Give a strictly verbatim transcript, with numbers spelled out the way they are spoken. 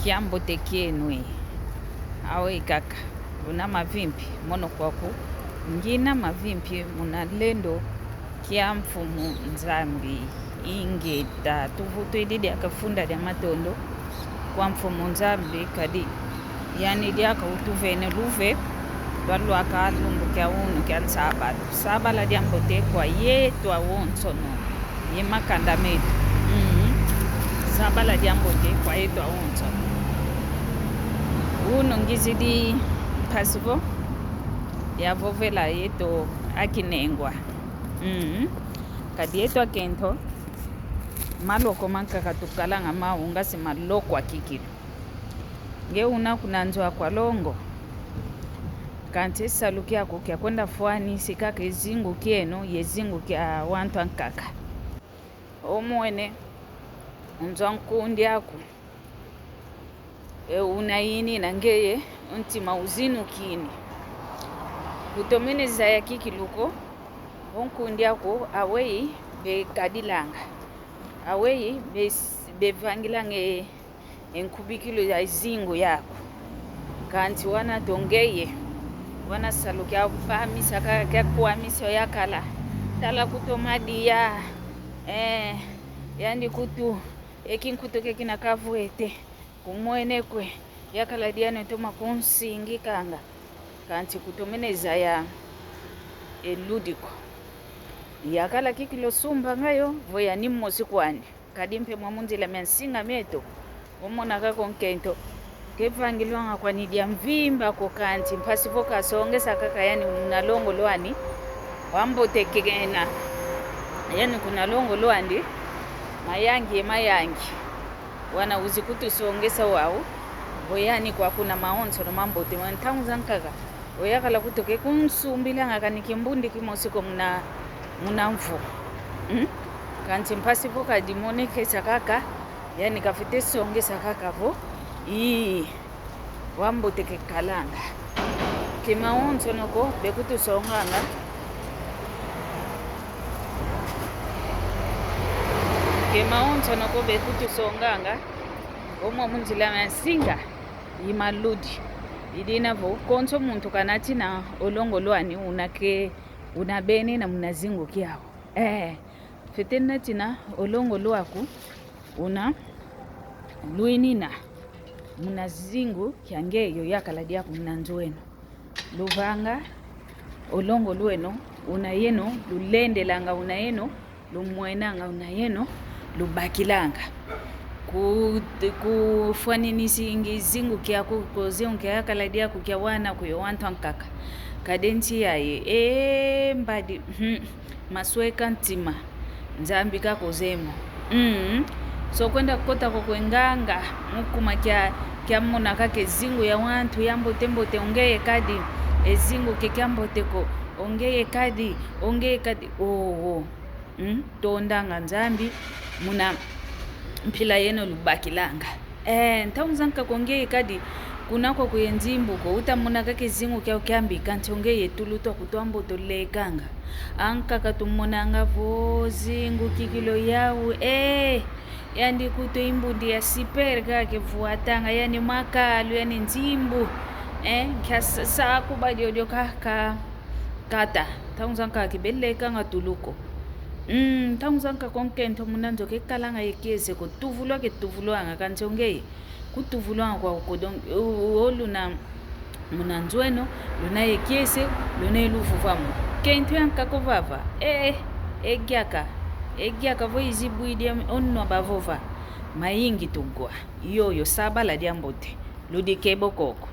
Kiambote kieno e. Awe kaka, una mavimpi, mono kwaku. Ngina mavimpi muna lendo kia Mfumu Nzambi. Ingeta, tuvutwidi diaka funda dia matondo kwa Mfumu Nzambi, kadi yani diaka utuvene luve, twalwaka lumbu kia unu kia nsabala. Sabala diambote kwa yeto awonsono. Ye makanda meto. Mm. Sabala diambote kwa yeto awonsono. Unu ngizidi mpasi vo ya vovela yeto akinengwa. Mm. Kadi yeto akento, maloko mankaka tukalanga mau ngasi maloko a kikilu. Nge una kuna nzo aku a longo, kansi salu kiaku kia kwenda fwanisi kaka e zingu kieno ye zingu kia wantu ankaka. Omwene, nzo a nkundi aku, e, una ini na ngeye, ntima uzinukini. Kutomene zaya kikilu ko, o nkundi aku, aweyi bekadilanga. Aweyi bes-, bevangilanga e, e nkubikilu ya zingu yaku. Kansi wana to ngeye, wana salu kia pamisa ka, kia kwamisa yakala. Tala kutomadi ya, eh, yandi kutu, e kinkutu ke kina kavwete. Kumwene kwe, yakala diani toma kunsingikanga. Kansi kutomene zaya e ludi ko. Yakala kikilu sumbanga yo, vo yani mosi kwandi. Kadi mpe mwa mu nzila mia nsinga mieto, omona kaka o nkento, kevangilwanga kwani dia mvimba ko, kansi mpasi vo kasongesa kaka yani muna longo lwani, wambote kena. Yani kuna longo lwandi, mayangi ye mayangi. Wana uzi kutusongesa wau, vo yani kwa kuna mawonsono mambote, mwa ntangu zankaka. Oyakala kutu ke kunsumbilanga kani kimbundi kimosi ko muna, muna mvu. Mm? Kansi mpasi vo kadimonekesa kaka, yani kafwete songesa kaka vo, ii, wambote kekalanga. Ke mawonsono ko bekutusonganga. Ke mawonsono ko bekutusonganga. Omwa mu nzila mia nsinga. I maludi. Idina vo, konso muntu kanatina o longo lwani una ke, una beni na muna zingu kiau. Eh, fwete natina o longo lwaku, una lwinina muna zingu kia nge yo yakala diaku muna nzo eno. Luvanga o longo lweno, una yeno, lulendelanga una yeno, lumwenanga una yeno, lubakilanga. Ku, kufwaninisingi zingu kiaku, ko zingu kia yakala diaku kia wana kuyo wantu ankaka. Kadi nsi yayi, e mbadi, hmm, masweka ntima, Nzambi kaka ozeye mo. Mm. So kwenda kota ko kwe nganga, mu kuma kia, kia mona kaka e zingu ya wantu ya mbote mbote ongeye kadi, e zingu ke kia mbote ko, ongeye kadi, ongeye kadi, oh, oh. Mm, tondanga Nzambi, muna mpila yeno lubakilanga. Eh, ntangu zankaka ongeye kadi, kuna kwaku ye nzimbu ko, uta mona kaka e zingu kiau kiambi, kansi ongeye tulu twaku twa mbote olekanga. Ankaka tumonanga vo zingu kikilu yau, eh, yandi kutu imbundi ya super kaka kevwatanga, yani makalu, yani nzimbu, eh, nkia sa, sa kuba diodio kaka. Kata, ntangu zankaka kebelekanga tulu ko. Mm, ntangu zankaka o nkento muna nzo kekalanga ye kiese ko, tuvulwa ketuvulwanga, kansi ongeye kutuvulwanga kwaku ko, donc, o, o, luna muna nzo eno, luna ye kiese, luna ye luvuva mo. Kento yankaka ovava, eh, e giaka, e giaka vo izibwidi o nwa bavova, mayingi tugwa, yoyo sabala diambote, ludi kebo koko.